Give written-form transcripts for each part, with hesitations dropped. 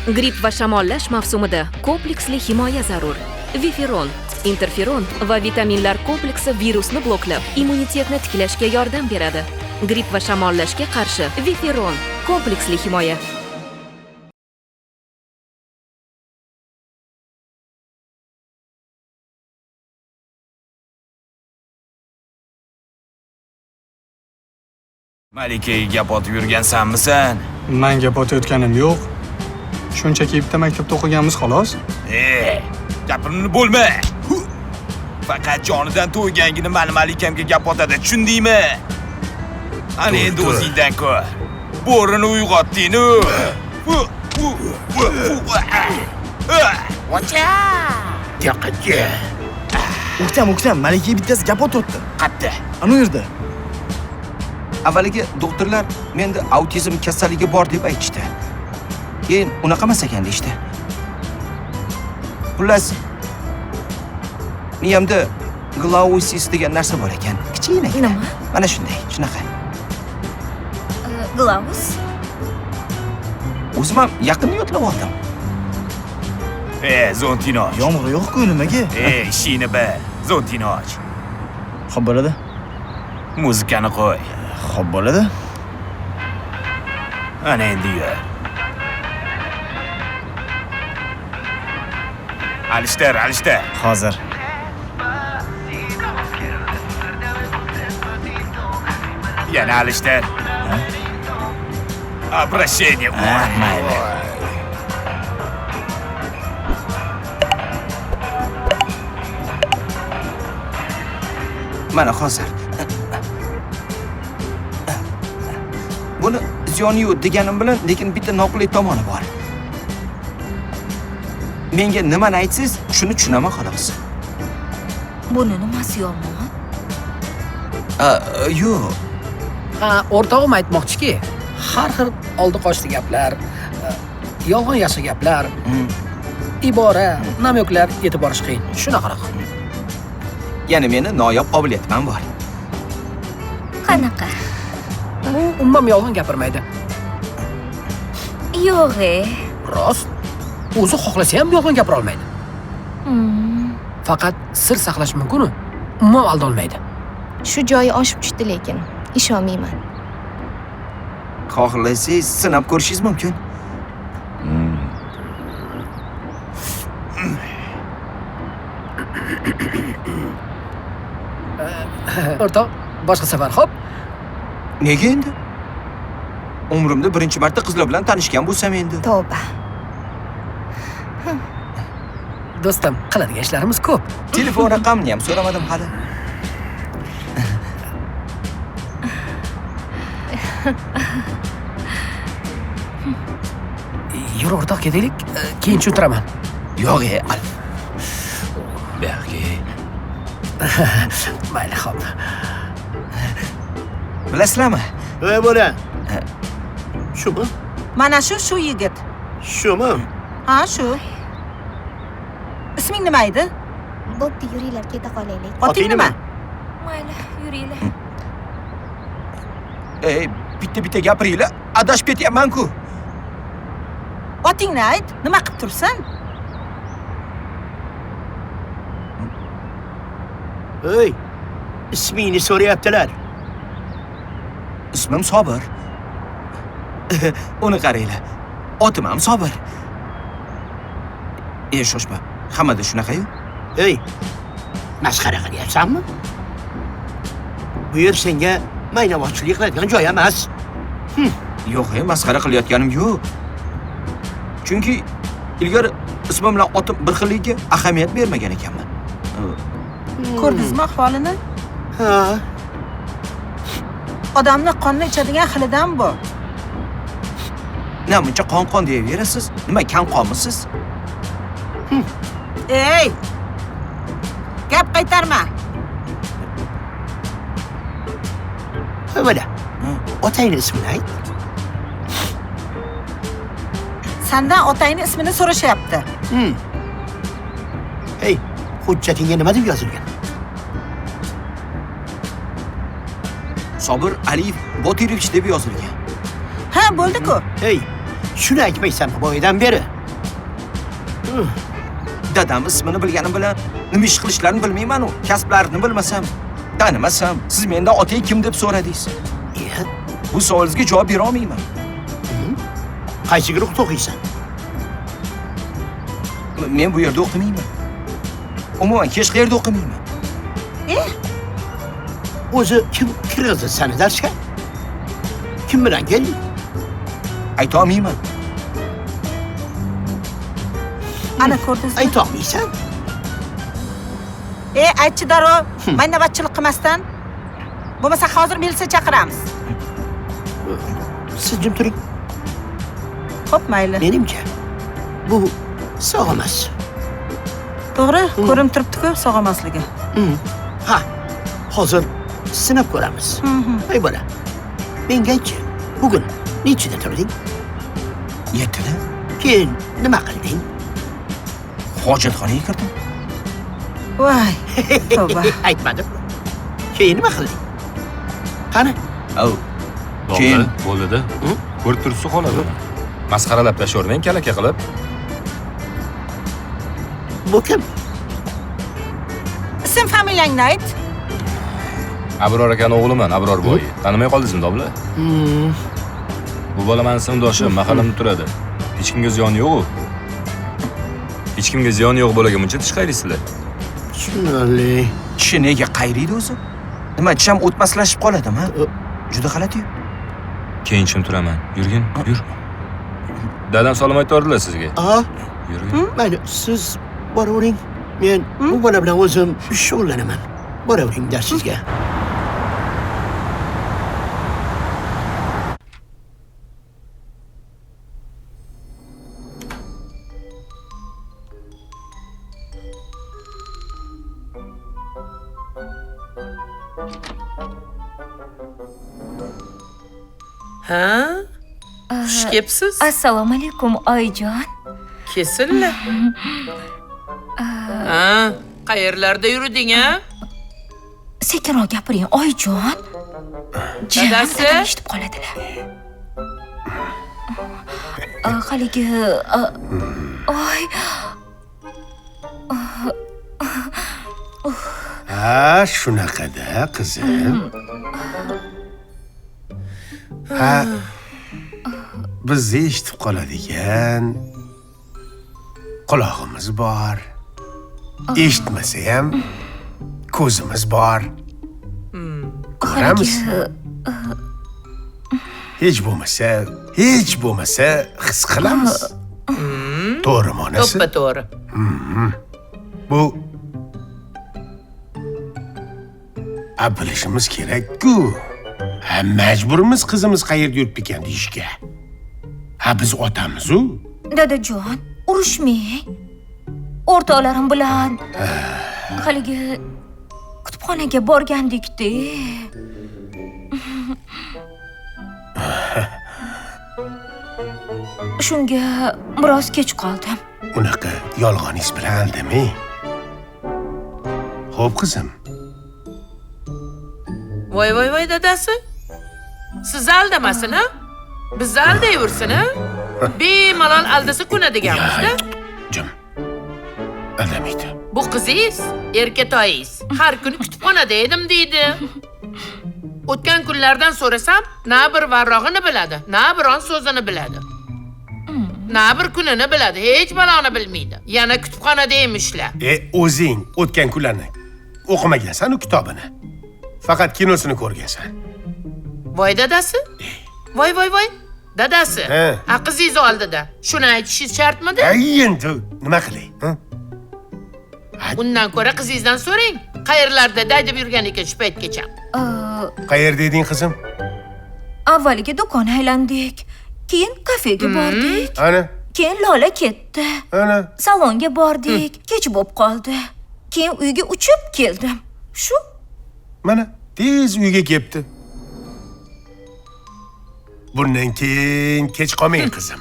Gripp va shamollash mavsumida kompleksli himoya zarur. Viferon, interferon va vitaminlar kompleksi virusni bloklab, immunitetni tiklashga yordam beradi. Gripp va shamollashga qarshi Viferon kompleksli himoya. Malikaga gap otib yurgansanmisan? Man gap otayotganim yo'q. Shunchaki bitta maktabda o'qiganmiz xolos. Gapimni bo'lma. Faqat jonidan to'ygangini mani Malikamga gap otadi, tushundingmi? Ana endi o'zingdan ko'r. Bo'rini uyg'otding-u. Vocha! Yo'qqa. O'ktam, O'ktam, Malikaga bittasi gap otyapti. Qatta? Ana u yerda. Avvaliga doktorlar menda autizm kasalligi bor deb aytishdi. Keyin unaqa emas ekan deyishdi. Xullas, miyamda glausis degan narsa bor ekan. Kichkinagina. Nima? Mana shunday, shunaqa. Glaus? O'zim ham yaqinda yodlab oldim. Zontinoch. Yomg'ir yo'q-ku, nimaga? Ishingni bil, Zontinoch. Xo'p bo'ladi. Muzikani qo'y. Xo'p bo'ladi. Ana endi yur. Alishtir, alishtir. Hozir. Yana alishtir. Обращение. Mayli. Mana hozir. Buni ziyoni yo'q deganim bilan, lekin bitta noqulay tomoni bor. Menga nimani aytsangiz, shuni tushunaman xolos. Buni nimasi yomon? Yo'q. Ha, o'rtog'im aytmoqchiki, har xil oldi qochdi gaplar, yolg'on yaxshi gaplar, ibora, namyoklar yetib borish qiyin. Shunaqaroq. Yana meni noyob qobiliyatim ham bor. Qanaqa? U umuman yolg'on gapirmaydi. Yo'q-e. Rost. O'zi xohlasa ham yolg'on gapira olmaydi. Faqat sir saqlash mumkin-u, umuman aldolmaydi. Shu joyi oshib tushdi lekin, ishonmayman. Xohlasangiz sinab ko'rishingiz mumkin. O'rtoq, boshqa safar, xo'p? Nega endi? Umrimda birinchi marta qizlar bilan tanishgan bo'lsam endi. Tavba. Do'stim, qiladigan ishlarimiz ko'p. Telefon raqamini ham so'ramadim hali. Yur o'rtoq, ketaylik, keyin tushuntiraman. Yo'q, al. Buyoqqa. Mayli, xo'p. Bilasizlarmi? Ey bola. Shumi? Mana shu yigit. Shumi? Ha, shu. Isming nima edi? Bo'pti, yuringlar, keta qolaylik. Oting nima? Mayli, yuringlar. Ey, bitta-bitta gapiringlar, adashib ketyapman-ku. Otingni ayt, nima qilib tursan? Ey, ismingni so'rayaptilar. Ismim Sobir. Uni qaranglar. Otim ham Sobir. Ey, shoshma. Hammada shunaqa-yu. Ey, masxara qilyapsanmi? Bu yer senga maynavozchilik qiladigan joy emas. Yo'q, masxara qilayotganim yo'q. Chunki ilgari ismim bilan otim bir xilligiga ahamiyat bermagan ekanman. Ko'rdingizmi ahvolini? Ha. Odamni qonni ichadigan xilidan bu. Namuncha qon-qon deyaverasiz? Nima, kam qonmisiz? Ey! Gap qaytarma. Mana. Otangni ismini ayt. Sendan otangni ismini so'rashyapti. Ey, hujjatingga nima deb yozilgan? Sobir Aliyev Botirovich deb yozilgan. Ha, bo'ldi-ku. Ey, shuni aytmaysanmi boyadan beri? Dadam ismini bilganim bilan nima ish qilishlarini bilmayman-u. Kasblarini bilmasam, tanimasam, siz mendan otang kim deb so'radingiz. Bu savolingizga javob bera olmayman. Qaysi guruhda o'qiysan? Men bu yerda o'qimayman. Umuman hech qayerda o'qimayman. O'zi kim kirgizdi seni darsga? Kim bilan kelding? Ayta olmayman. Ana ko'rdingizmi? Ayta olmaysan? Aytchi darrov, maynavatchilik qilmasdan. Bo'lmasa hozir militsiya chaqiramiz. Siz jim turing. Xo'p, mayli. Menimcha bu sog' emas. To'g'ri, ko'rinib turibdi-ku sog' emasligi. Ha, hozir sinab ko'ramiz. Ey bola, menga aytchi, bugun nechida turding? 7da. Keyin nima qilding? Hojatxonaga kirdim. Voy, tavba. Aytmadim. Keyin nima qilding? Qani? Au. Keyin bo'ldi-da. Ko'rib turibsiz holatini. Masxaralab tashlavermang, kalaka qilib. Bu kim? Ism familiyangni ayt. Abror akani o'g'liman, Abror boy. Tanimay qoldingizmi, domla? Bu bola meni sinfdoshim, mahallamda turadi. Hech kimga ziyoni yo'q-u. Hech kimga ziyoni yo'q bolaga muncha tish qayraysizlar. Tushunarli. Tishi nega qayriydi o'zi? Nima, tisham o'tmaslashib qoladimi? Juda g'alati. Keyin jim turaman. Yurgin, yur. Dadam salom aytvordilar sizga. Yurgin. Mayli, siz boravering. Men bu bola bilan o'zim shug'ullanaman. Boravering darsingizga. Ha? Xush kelibsiz. Assalomu alaykum, oyijon. Kesinla. Ha, qayerlarda yuruding, a? Sekinroq gapiring, oyijon. Dadasi eshitib qoladilar. Haligi oy. Ha, shunaqada, qizim. Ha, bizni eshitib qoladigan qulog'imiz bor. Eshitmasa ham ko'zimiz bor. Ko'ramiz. Hech bo'lmasa his qilamiz. To'g'rimi, onasi? To'ppa-to'g'ri. Bu bilishimiz kerak-ku. Ha, majburmiz qizimiz qayerda yuribdi ekan deyishga. Ha, biz otamiz-u. Dadajon, urushmang. O'rtoqlarim bilan haligi kutubxonaga borgandik-da. Shunga biroz kech qoldim. Unaqa yolg'oningiz bilan aldamang. Xo'p, qizim. Voy voy voy dadasi. Siz aldamasin, ha? Bizni aldayversin, ha? Bemalol aldasa ko'nadiganmiz-da. Jim. Aldamaydi. Bu qizingiz, erkatoyingiz. Har kuni kutubxonada edim deydi. O'tgan kunlardan so'rasam, na bir varrog'ini biladi, na biron so'zini biladi. Na bir kunini biladi, hech baloni bilmaydi. Yana kutubxonada emishlar. O'zing o'tgan kunlarni o'qimagansan u kitobini. Faqat kinosini ko'rgansan. Voy dadasi. Voy voy voy. Dadasi. A qizingiz oldida shuni aytishingiz shartmidi? Endi nima qilay? Undan ko'ra qizingizdan so'rang. Qayerlarda daydib yurgan ekan shu paytgacha? Qayerda eding qizim? Avvaliga do'kon aylandik, keyin kafega bordik. Ana. Keyin Lola ketdi. Ana. Salonga bordik, kech bo'lib qoldi. Keyin uyga uchib keldim. Shu. Mana tez uyga kelibdi. Bundan keyin kech qolmang qizim.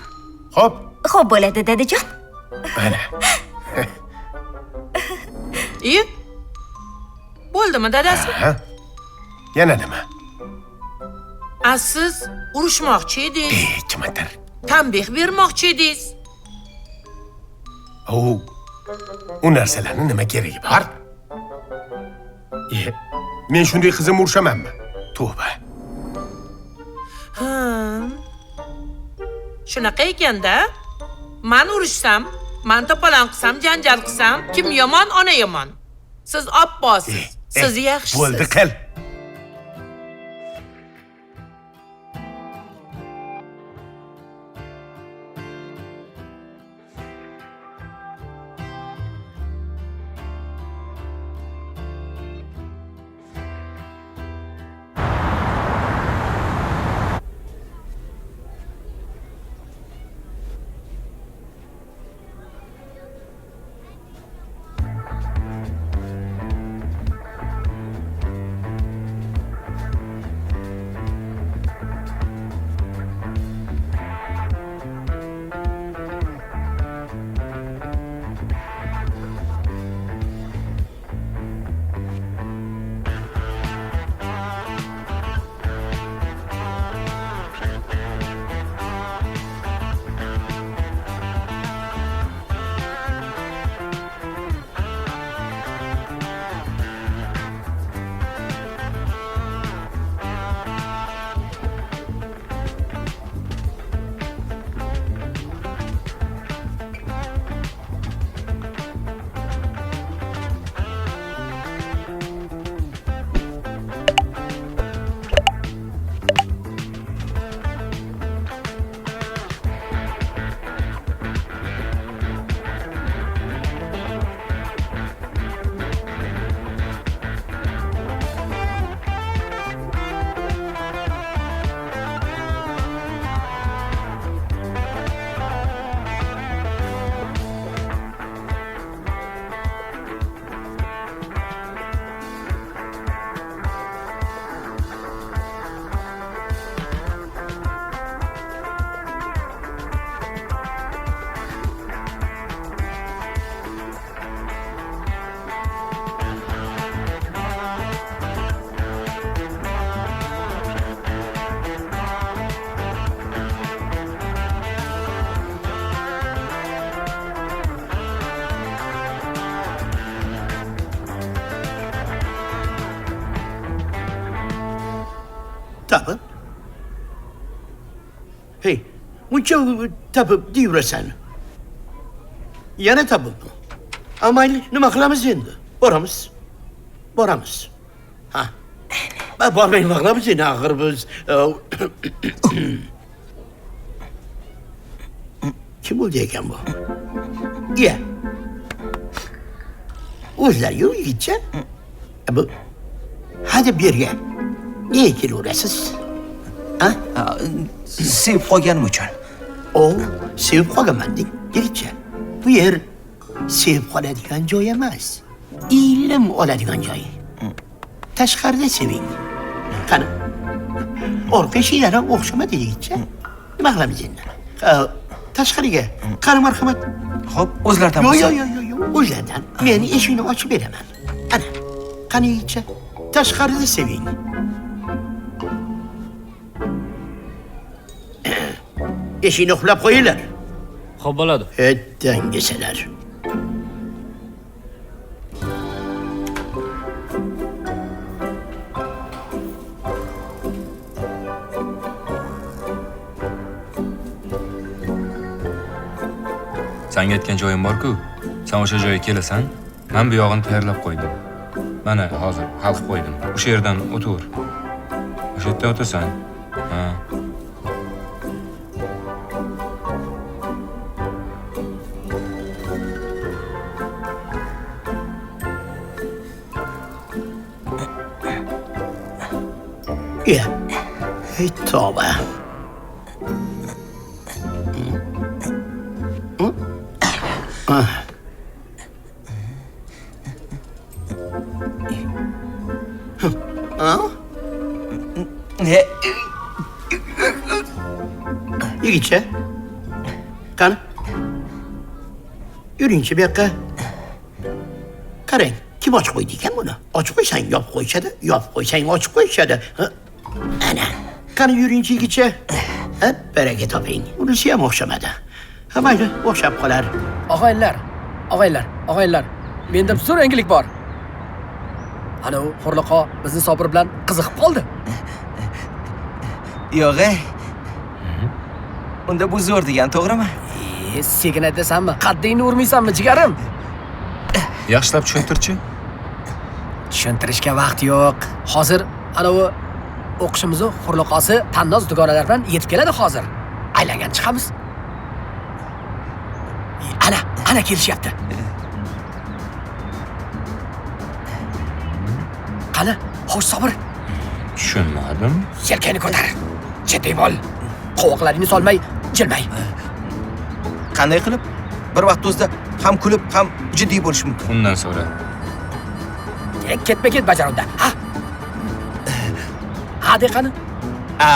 Xo'p? Xo'p bo'ladi, dadajon. Mana. İyi. Bo'ldimi, dadasi? Ha. Yana nima? A siz urushmoqchi edingiz. Kimdir. Tanbeh bermoqchi edingiz. U narsalarni nima keragi bor? Men shunday qizimni urishamanmi? Tavba. Ha. Shunaqa ekanda, men urishsam, men to'polon qilsam, janjal qilsam, kim yomon, ona yomon. Siz oppoqsiz, siz yaxshisiz. Bo'ldi, qil. Tapib. Hey, muncha tapib deyverasan. Yana tapib. Mayli, nima qilamiz endi? Boramiz. Boramiz. Ha. Bormay nima qilamiz endi? Axir biz kim bo'ldi ekan bu? Iya. O'zlari yo'q yigitcha. Bu hadi bu yerga. Nega kelaverasiz? Ha? Sevib qolganim uchun. O, sevib qolganman deng, yigitcha. Bu yer sevib qoladigan joy emas. Ilm oladigan joy. Tashqarida seving. Qani. Orqa eshiklar ham o'xshamadi yigitcha. Nima qilamiz endi? Tashqariga. Qani marhamat. Xo'p, o'zlaridan bo'lsa. Yo'q, yo'q, yo'q, yo'q, o'zlaridan. Men eshikni ochib beraman. Ana. Qani yigitcha, tashqarida seving. Eshikni uxlab qo'yinglar. Xo'p bo'ladi. Dangasalar. Senga aytgan joyim bor-ku. Sen o'sha joyga kelasan, men bu yog'ini tayyorlab qo'ydim. Mana hozir hal qilib qo'ydim. O'sha yerdan o'taver. O'sha yerdan o'tasan. Ha. Iya. Ey tavba. Ne? Yigitcha. Qani. Yuringchi bu yoqqa. Qarang, kim ochib qo'ydi ekan buni? Ochib qo'ysang yopib qo'yishadi, yopib qo'ysang ochib qo'yishadi. Ana. Qani yuringchi yigitcha. Baraka toping. Unisi ham o'xshamadi. Ha, mayli, o'xshab qolar. Og'aylar, Og'aylar, og'aylar, menda zo'r yangilik bor. Ana u Hurliqo bizni Sobir bilan qiziqib qoldi. Yo'q, ey. Unda bu zo'r degan, to'g'rimi? Sekin aytasanmi? Qaddingni urmaysanmi, jigarim? Yaxshilab tushuntirchi. Tushuntirishga vaqt yo'q. Hozir ana u o'qishimizni Hurliqosi tannoz dugonalar bilan yetib keladi hozir. Aylangan chiqamiz. Ana, ana kelishyapti. Qani, xo'sh Sobir. Tushunmadim. Yelkangni ko'tar. Jiddiy bo'l. Qovoqlaringni solmay, jilmay. Qanday qilib? Bir vaqt o'zida ham kulib, ham jiddiy bo'lish mumkin. Undan so'ra. Ketma-ket bajar unda. Ha? Ha de qani? A.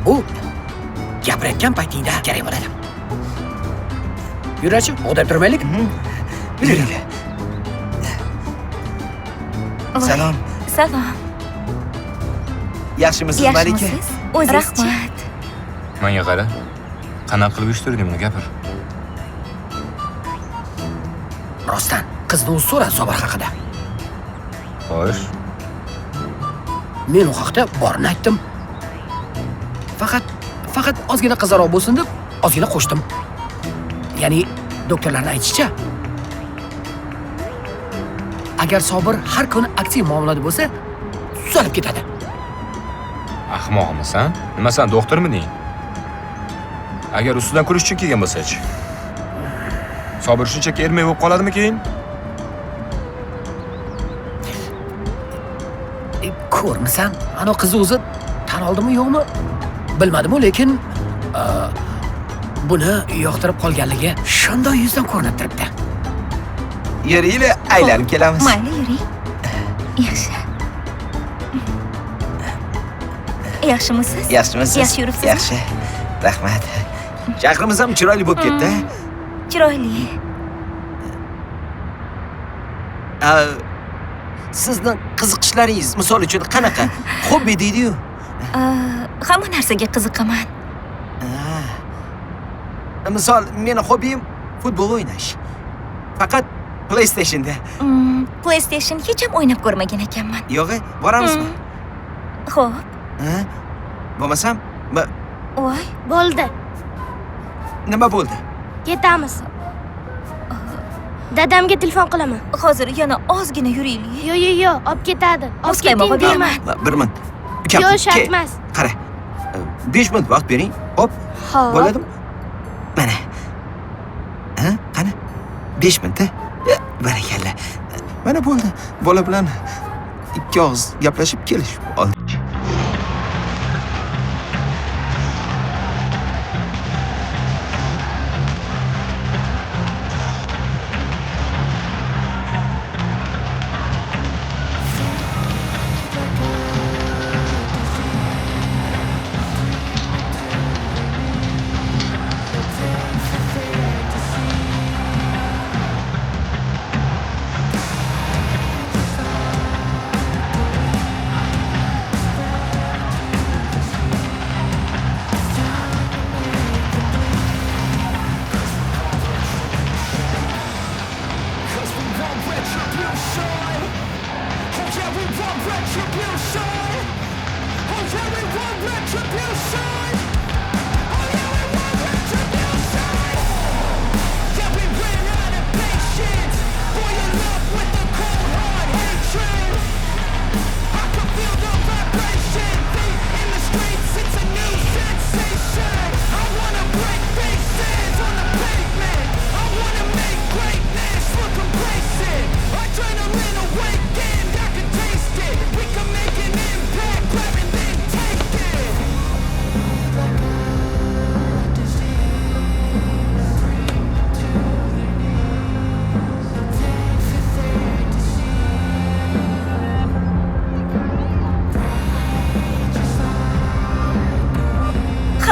Bu gapirayotgan paytingda kerak bo'ladi. Yurachi, o'g'dab turmaylik. Yuringlar. Salom. Salom. Yaxshimisiz, Malika? Yaxshimisiz? O'zingizchi? Rahmat. Menga qara. Qanaqa qilib uyushtirding buni, gapir. Rostdan, qizni o'zi so'ra Sobir haqida. Xo'sh. Men u haqda borini aytdim. Faqat ozgina qizaroq bo'lsin deb ozgina qo'shdim. Ya'ni doktorlarning aytishicha, agar Sobir har kuni aktiv muomalada bo'lsa, tuzalib ketadi. Ahmoqmisan? Nima sen doktormiding? Agar ustidan kulish uchun kelgan bo'lsa-chi? Sobir shunchaki ermak bo'lib qoladimi keyin? Ko'rmisan? Ana qiz o'zi tan oldimi yo'qmi? Bilmadim-u, lekin buni yoqtirib qolganligi shunday yuzdan ko'rinib turibdi. Yuringlar, aylanib kelamiz. Mayli, yuring. Yaxshi. Yaxshimisiz? Yaxshimisiz? Yaxshi yuribsizmi? Yaxshi. Rahmat. Shahrimiz ham chiroyli bo'lib ketdi. Chiroyli. Sizni qiziqishlaringiz misol uchun qanaqa? Hobbi deydi-yu. Hamma narsaga qiziqaman. Misol, meni hobbim futbol o'ynash. Faqat PlayStation'da. PlayStation hech ham o'ynab ko'rmagan ekanman. Yo'q, boramizmi? Xo'p. Bo'lmasam, voy, bo'ldi. Nima bo'ldi? Ketamiz. Dadamga telefon qilaman. Hozir yana ozgina yuraylik. Yo'q, yo'q, yo'q, olib ketadi. Olib keting deyman. Bir minut. Ukam, yo'q, shart emas. Qara. 5 minut vaqt bering. Hop. Bo'ladimi? Mana. Ha, qani? 5 minut. Barakalla. Mana bo'ldi. Bola bilan ikki og'iz gaplashib kelishib oldik.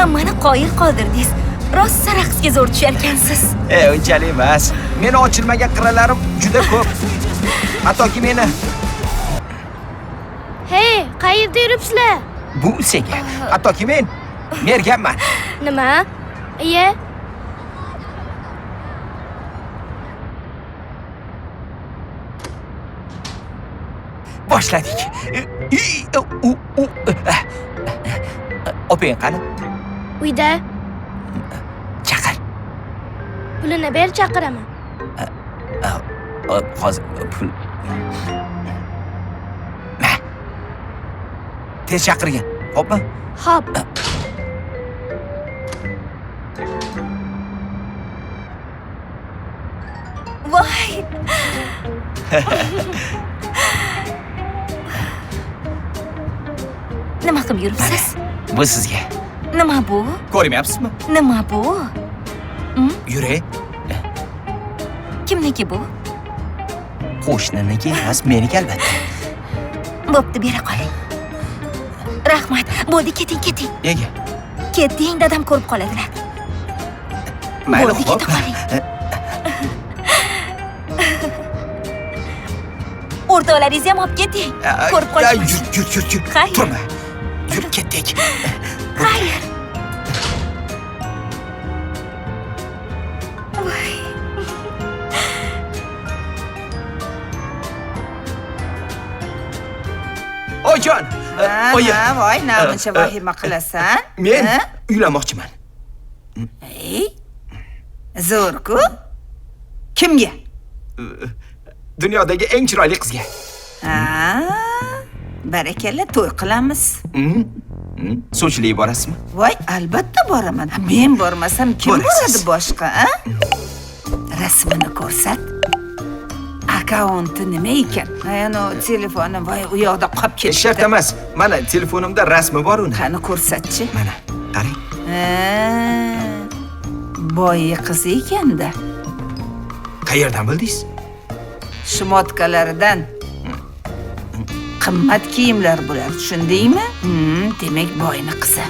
Hammani qoyil qoldirdingiz. Rosa raqsga zo'r tusharkansiz. Unchalik emas. Meni ochilmagan qirralarim juda ko'p. Hattoki meni. Hey, qayerda yuribsizlar? Bu senga. Hattoki men merganman. Nima? Iye. Boshladik. Opang qani? Uyda. Chaqir. Pulini ber, chaqiraman. Hozir pul. Tez chaqirgin, xo'pmi? Xo'p. Voy! Nima qilib yuribsiz? Bu sizga. Nima bu? Ko'rmayapsizmi? Nima bu? Yuring. Kimniki bu? Qo'shniniki emas, meniki albatta. Bo'pti, bera qoling. Rahmat. Bo'ldi, keting, keting. Nega? Keting, dadam ko'rib qoladilar. Mayli, bo'ldi, xo'p. Keta qoling. O'rtoqlaringizni ham olib keting. Ko'rib qolishmasin. Yur, yur, yur. Xayr. Turma. Yur, ketdik. Xayr. Voy. Oyijon. Oyi. Voy, namuncha vahima qilasan? Men uylanmoqchiman. Ey. Zo'r-ku. Kimga? Dunyodagi eng chiroyli qizga. Ha, barakalla, to'y qilamiz. Sovchilikka borasizmi? Voy, albatta boraman. Men bormasam kim boradi boshqa, a? Rasmini ko'rsat. Akkaunti nima ekan? Ana telefonim voy u yoqda qolib ketdi. Shart emas. Mana telefonimda rasmi bor uni. Qani ko'rsatchi. Mana, qarang. Boyi qiz ekanda. Qayerdan bildingiz? Shmotkalaridan. Qimmat kiyimlar bular, tushundingmi? Demak, boyni qizi.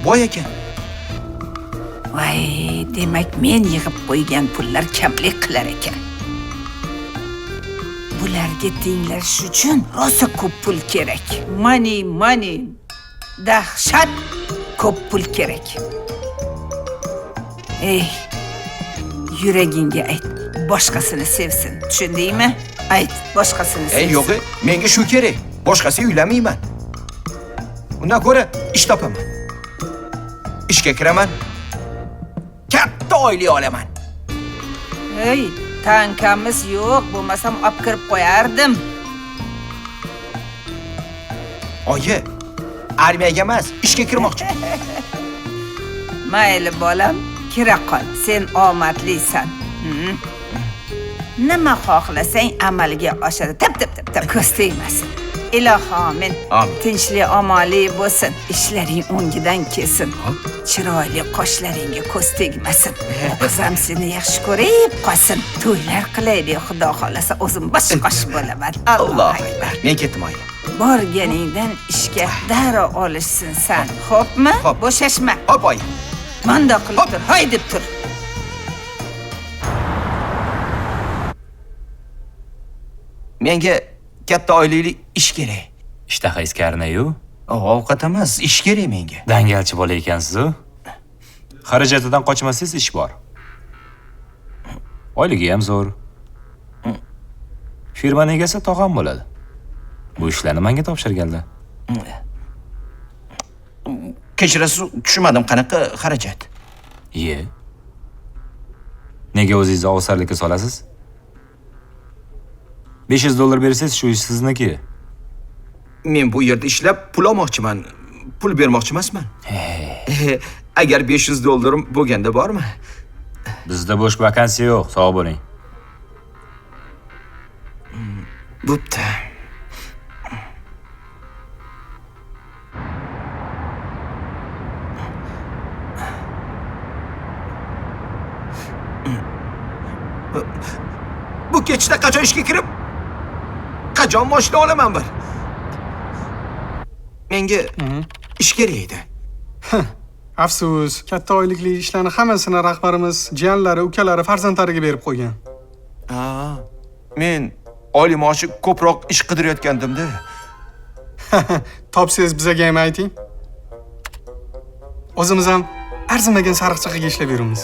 Boy ekan. Voy, demak, men yig'ib qo'ygan pullar kamlik qilar ekan. Bularga tenglashish uchun rosa ko'p pul kerak. Money, money. Dahshat ko'p pul kerak. Ey, yuragingga ayt, boshqasini sevsin, tushundingmi? Ayt, boshqasini sevsin. Ey, yo'q, menga shu kerak. Boshqasiga uylanmayman. Undan ko'ra ish topaman. Ishga kiraman. Katta oylik olaman. Ey, tankamiz yo'q, bo'lmasam olib kirib qo'yardim. Oyi, armiyaga emas, ishga kirmoqchiman. Mayli bolam, kira qol. Sen omadlisan. Nima xohlasang amalga oshadi. Tap tap tap tap ko'z tegmasin. Ilohi amin. Tinchlik, omonlik bo'lsin. Ishlaring o'ngidan kelsin. Chiroyli qoshlaringga ko'z tegmasin. Qiz ham seni yaxshi ko'rib qolsin. To'ylar qilaylik, Xudo xolasa o'zim bosh qosh bo'laman. Allohu akbar. Men ketdim oyi. Borganingdan ishga darrov olishsin san. Xo'pmi? Bo'shashma. Xo'p oyi. Manda qilib tur, hay deb tur. Menga katta oylikli ish kerak. Ishtahangiz karnayu? Ovqat emas, ish kerak menga. Dangalchi bola ekansiz-u. Xarajatidan qochmasangiz ish bor. Oyligi ham zo'r. Firmaning egasi tog'am bo'ladi. Bu ishlarni menga topshirganlar. Kechirasiz, tushunmadim, qanaqa xarajat? Iye. Nega o'zingizni ovsarlikka solasiz? $500 bersangiz shu ish sizniki. Men bu yerda ishlab pul olmoqchiman. Pul bermoqchi emasman. Agar $500 bo'lganda bormi? Bizda bo'sh vakansiya yo'q, sog' bo'ling. Bo'pti. Bu kechda qachon ishga kirib, qachon mashina olaman bir? Menga ish kerak edi. Afsus, katta oylikli ishlarni hammasini rahbarimiz jiyanlari, ukalari, farzandlariga berib qo'ygan. Men oliy maoshi ko'proq ish qidirayotgandim-da. Topsangiz bizaga ham ayting. O'zimiz ham arzimagan sariq chaqaga ishlab yuribmiz.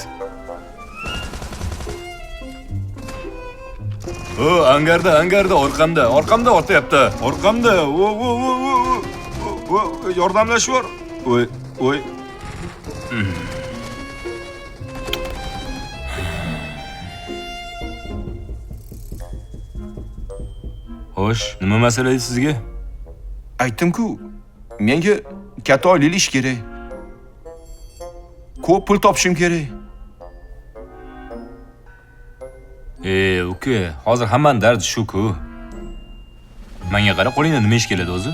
O, angarda, angarda, orqamda, orqamda ortayapti. Orqamda. O, o, o, o, o, yordamlashib yur. Oy, oy. Xo'sh, nima masala edi sizga? Aytdim-ku, menga katta oylikli ish kerak. Ko'p pul topishim kerak. Uka, hozir hammani dardi shu-ku. Menga qara, qo'lingdan nima ish keladi o'zi?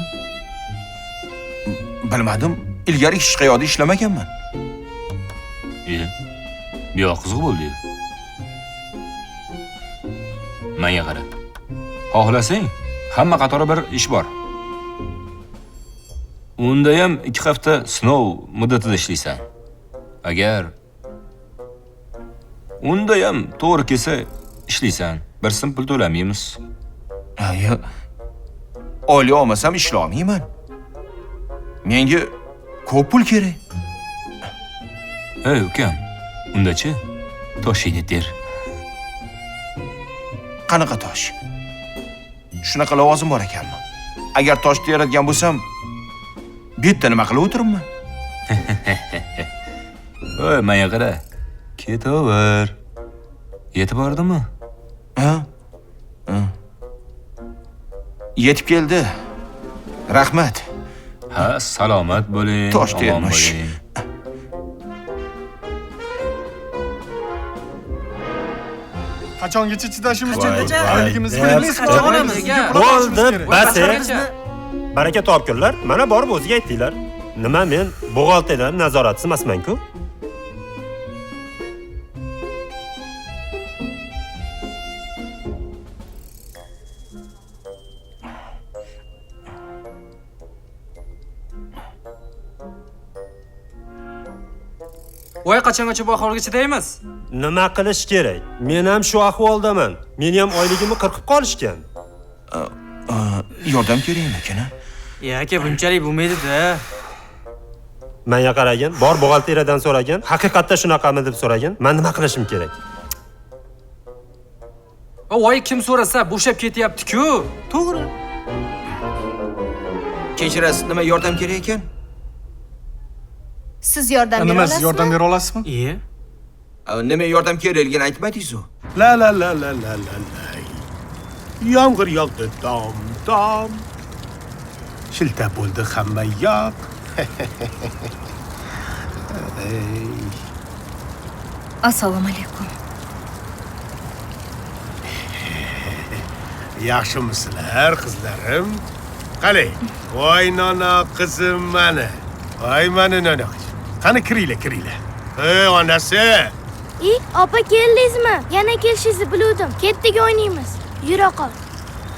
Bilmadim, ilgari hech qayerda ishlamaganman. Bu yoq qiziq bo'ldi-yu. Menga qara. Xohlasang, hamma qatori bir ish bor. Unda ham 2 hafta sinov muddatida ishlaysan. Agar unda ham to'g'ri kelsa ishlaysan. Bir sim pul to'lamaymiz. Yo'q. Oylik olmasam ishlay olmayman. Menga ko'p pul kerak. Ey ukam, undachi toshingni ter. Qanaqa tosh? Shunaqa lavozim bor ekanmi? Agar tosh teradigan bo'lsam, bu yerda nima qilib o'tiribman? Voy, menga qara. Ketaver. Yetib bordimi? Ha? Yetib keldi. Rahmat. Ha, salomat bo'ling. Tosh termish. Qachongacha chidashimiz kerak? Oyligimizni bo'ldi, bas. Baraka topkunlar, mana borib o'ziga aytdinglar. Nima men buxgalterdan nazoratsiz emasman-ku? Voy, qachongacha bu ahvolga chidaymiz? Nima qilish kerak? Men ham shu ahvoldaman. Meni ham oyligimni qirqib qolishgan. Yordam kerakmi-kin? Ya aka, bunchalik bo'lmaydi-da. Menga qaragin, bor buxgalteriyadan so'ragin, haqiqatda shunaqami deb so'ragin. Men nima qilishim kerak? Voy, kim so'rasa bo'shab ketyapti-ku. To'g'ri. Kechirasiz, nima yordam kerak ekan? Siz yordam bera Nima, olasizmi? siz yordam bera olasizmi? Iye. Nima yordam kerakligini aytmadingiz-ku. La la la la la la la. Yomg'ir yog'di dom dom. Shilta bo'ldi hamma yoq. Assalomu alaykum. Yaxshimisizlar, qizlarim? Qalay? Voy nono qizim mani. Voy mani nono. Qani kiringlar, kiringlar. Ey onasi. I, opa keldingizmi? Yana kelishingizni biluvdim. Ketdik o'ynaymiz. Yura qol.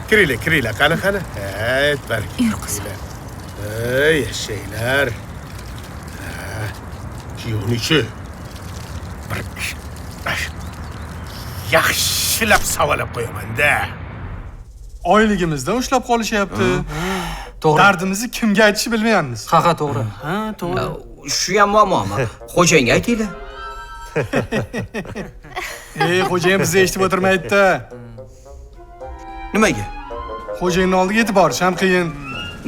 Kiringlar, kiringlar. Qani, qani. Hey, baraka. Yur qizim. Ey, yashanglar. Kuyovnichi. Bir ish. Yaxshilab savalab qo'yaman-da. Oyligimizdan ushlab qolishyapti. To'g'ri. Dardimizni kimga aytishni bilmayapmiz. Ha, ha, to'g'ri. Ha, to'g'ri. Shu ham muammomi? Xo'jayinga aytinglar. Ey, xo'jayin bizni eshitib o'tirmaydi-da. Nimaga? Xo'jayinning oldiga yetib borish ham qiyin.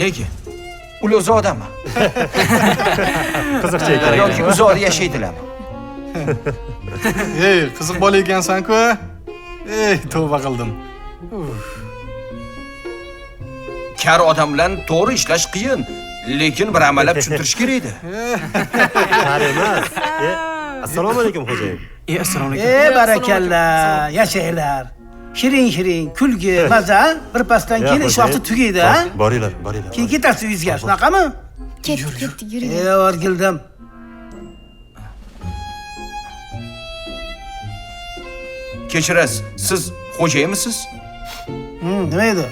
Nega? Ular uzoqdami? Qiziqchi ekan. Yoki uzoqda yashaydilarmi? Ey, qiziq bola ekansan-ku. Ey, tavba qildim. Kar odam bilan to'g'ri ishlash qiyin, lekin bir amallab tushuntirish kerak edi. Kar emas. Assalomu alaykum xo'jayin. Assalomu alaykum. Barakalla, yashanglar. Shirin-shirin, kulgi, maza, bir pasdan keyin ish vaqti tugaydi, ha? Boringlar, boringlar. Keyin ketasiz uyingizga, shunaqami? Ketdik, ketdik, yuring. O'rgildim. Kechirasiz, siz xo'jayinmisiz? Nima edi?